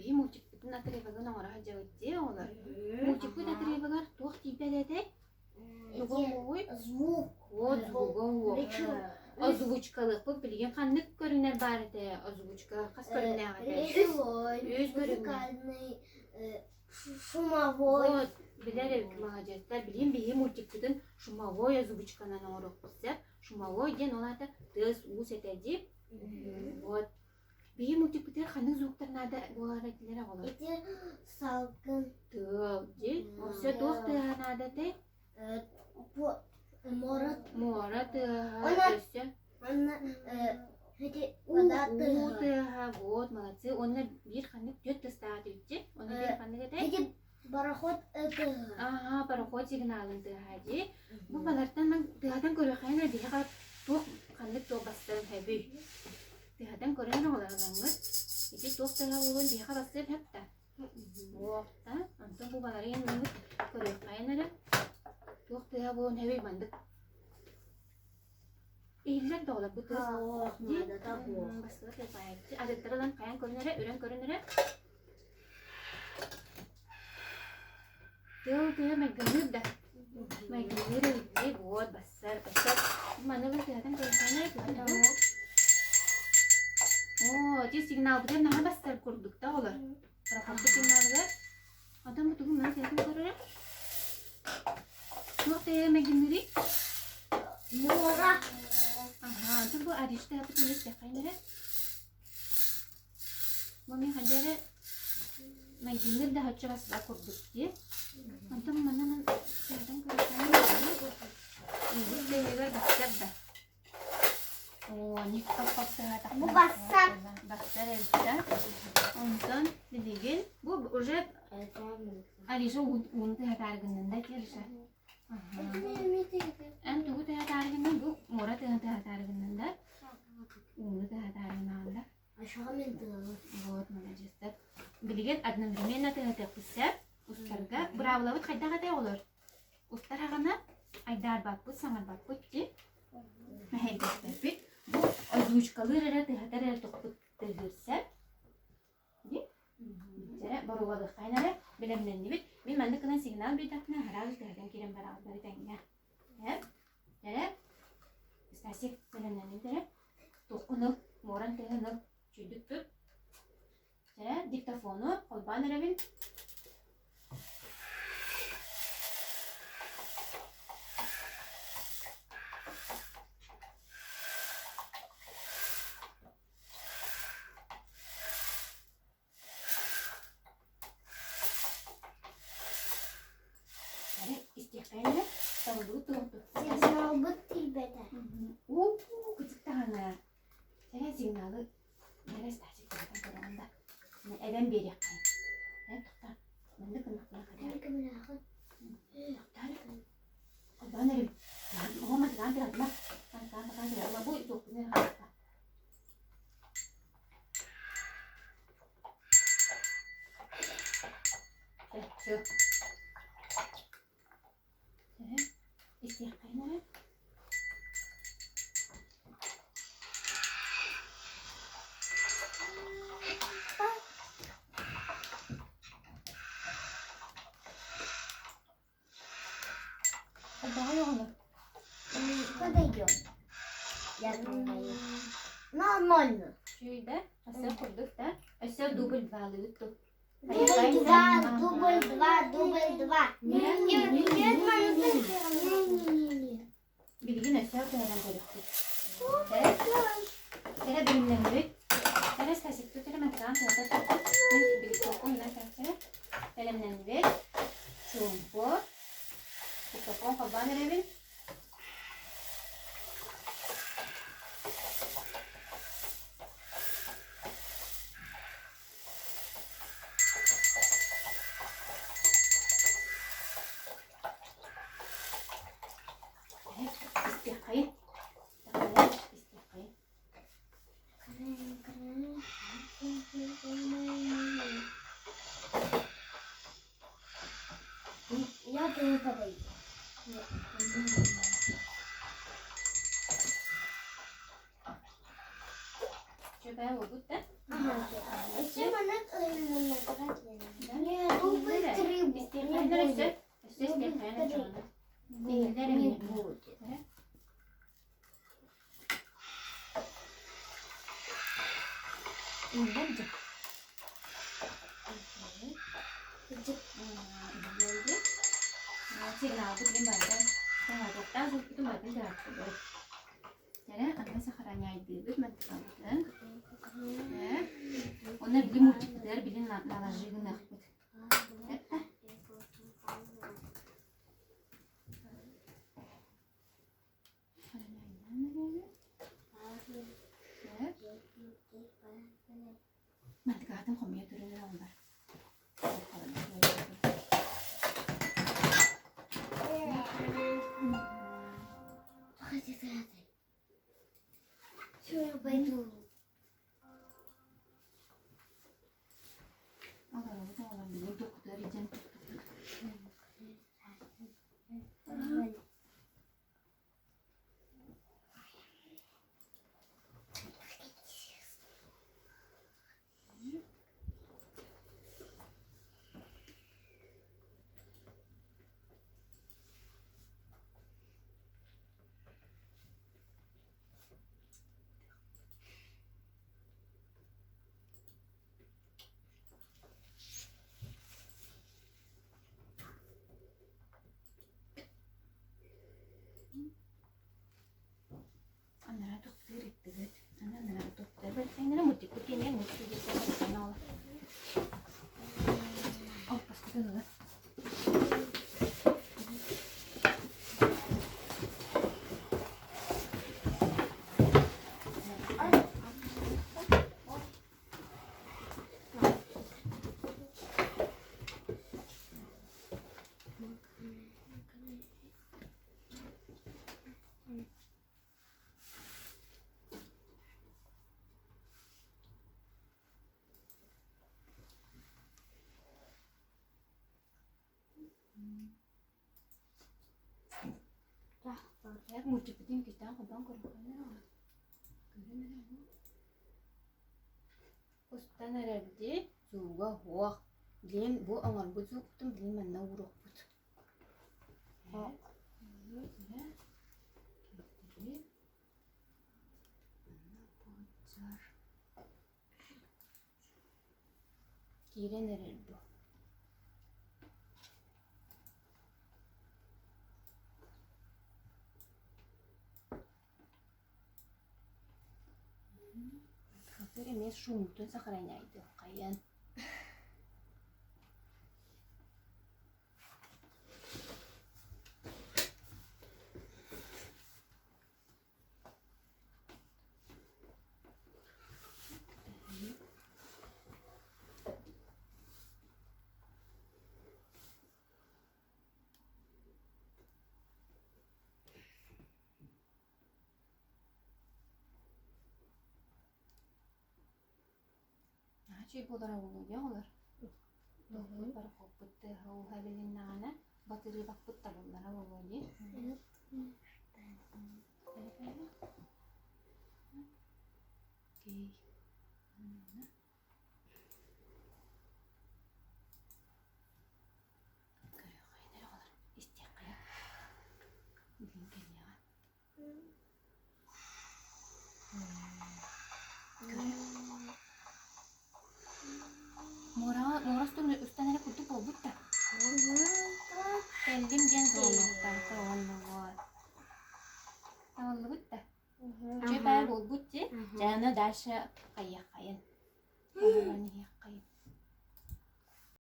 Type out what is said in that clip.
Биһи мультикпытын отрывогын оҥоро сылдьабыт дии оҕолор. Мультикпыт отрывогар туох тиийбэт этэй? Тугу оҥоруй? Звук. Вот звуга уох. Озвучкалыахпыт билигин ханнык көрүҥнэр баар этэ? Озвучка хас көрүҥнээх этэ? Речевой, Үс көрүҥ. музыкальный, шумовой. Вот, билэр эбит маладьыастар. Билигин биһи мультикпытын шумовой озвучканан оҥоруохпут сөп. Шумовой диэн ол аата тыас-уус этэ дии. Вот. Биһи мультикпытыгар ханнык звуктар наада буолар этилэр оҕолор? Ити салгын. Тыал дии. Өссө туох тыаһа наада этэй? Муора. Муора тыаһа өссө? Уонна ити вода Уу тыаһа. Вот, молодцы. Уонна биир ханнык түөрт тыстаах этибит Уонна биир ханнык этэй? Ити пароход тыаһа. Аха, пароход сигналын тыаһа дии. Бу балартан тыаһатан көрүөххэ биһиэхэ туох ханнык туох бастарын сөбүй? Тыаһатан көрөн оҕолоруҥҥут ити туох тыаһа буолуон биһиэхэ бастыан сөп да? Суох да. Онтон бу баларыйан ылыҥҥыт көрүөххэйин эрэ. Туох тыаһа буолуон сөбүй маннык. Иһиллэр да оҕолор бу тыас дии бастыга тыаһаайчы. Атыттары ылан хайан көрүн эрэ, үрэн көрүн эрэ. Тыал тыаһа майгынныыр да? Майгынныыр эбит вот бассар өссө маны бу тыаһатан көрүөххэ Оо, ити сигналбытыгар наһаа бассар курдук да олор. Пароходпут сигналыгар. Оттон бу тугу маны тыаһатан көрөрө? Туох тыаһа майгынныырый? Муора. Аха, онтон бу Ариш тыаһаппытын истэххэ эрэ. Бу мин хайда эрэ майгынныыр да оччо баспа курдук дии. Онтон манан тыатан көрүөххэ Угут бэйэгэр бассар да. Оо, ник топ Бу бассар. Бассар эбит да. Онтон билигин бу уже Алиша ууну тыһатаары гыннын да Алиша. Эн тугу тыһатаары гыннын бу муора тыһын тыһатаары гыннын да. Ууну тыһатаары гыннаҕын да. Вот, маладьыастар. Билигин одновременно тыһатыахпыт сөп. Устарга. Быраабылабыт хайдах этэй оҕолор? Устар аҕана айдаарбаппыт, саҥарбаппыт дии. Мэһэйдэспэппит. Бу озвучкалыыр эрэ, тыһатар эрэ тохпут тыаһыыр сөп. Дии. Дьэ, боруобалыаххайын эрэ. Бэлэмнэннибит. Мин маннык гынан сигнал биэрдэхпинэ, аһараабы тыһатан киирэн бараҕыт бары тэҥҥэ. Эр, эрэ, Стасик бэлэмнэннин эрэ. Туоххун ыл, муоран тыаһын ыл, чүйдүк тут. Эрэ, диктофону холбоон эрэбин. Истиэххэ Талбыт туохту. Сигналбыт тиийбэтэ. Уу, кычык даҕаны. Эрэ сигналы эрэ Стасик туһатан көрөҕүн да. Эбэн биэриэххэ. Эн тохтоо. Маннык гыннахпына хайдах? Тохтоо эрэ. Холбоон эрим. Оҕом атыгаан тыратыма. Атыгаан бакаан тыратыма. Бу туохпун эрэ хаалта. Все. Истиэххэйин эрэ. Хайдаҕый оҕолор? Подойдем. Я думаю. Нормально. Үчүгэй да? Өссө курдук да? Өссө дубль двалыыбыт ту. Дубль два, дубль два, дубль два. Нет, нет, не-не-не. Билигин өссө көһөрөн көрүөхпүт. Эрэ бэлэмнэннибит. Эрэ Стасиктут эрэ мантан тыата туппут. Мин биликтокку мына кэлсэ. Бэлэмнэннибит. Чуумпу. Диктофон холбоон эрэбин. Истиэххэйин. Истиэххэйин. Я тоже подойду. Чөпөө буолбут да? Ага. Еще маннык ылыннар. Муркутун батын дьааттыбыт. Эрэ аны сохраняйдыыбыт мантыкабытын. Онно били мультикпытыгар билин наложи гыныахпыт. Мантыкаатын хомуйа туран эрэ олор. Все, я пойду. Олоробут оҕолор билин тохтор идьэн Анараа тохтуур иттибит. Аны анараа тохтуур. Бэрсэҥнэрэ мультикпут киэнигэр мультик диэн ол. Ол паскытын ыла. Мультикпытын кистээн холбоон көрүөххэ Көрөн эрэ Устан эрэрдии сууга уох Билигин бу оҥорбут суукпутун билигин манна ууруохпут. Киирэн эрэр бу. Хатыр эмиэ шумутун сохраняйдыаххайын. Наһаа буолара буолуо дии оҕолор. Барахоппут тыаһа-ууһа билиннэҕинэ батырыыбаппыт табыллара буолуо дии. Окей. Көрүөххэйин эрэ оҕолор, истиэххэйин. Билин кэлиэҕэ. Муораҕа муора устун устан эрэ курдук буолбут да. Кэллим диэн звонуктарга уонна вот. Табыллыбыт да. Үчүгэй баайы буолбут дии. Дьэ аны дальше хайыаххайын. Оҥорон иһиэххэ.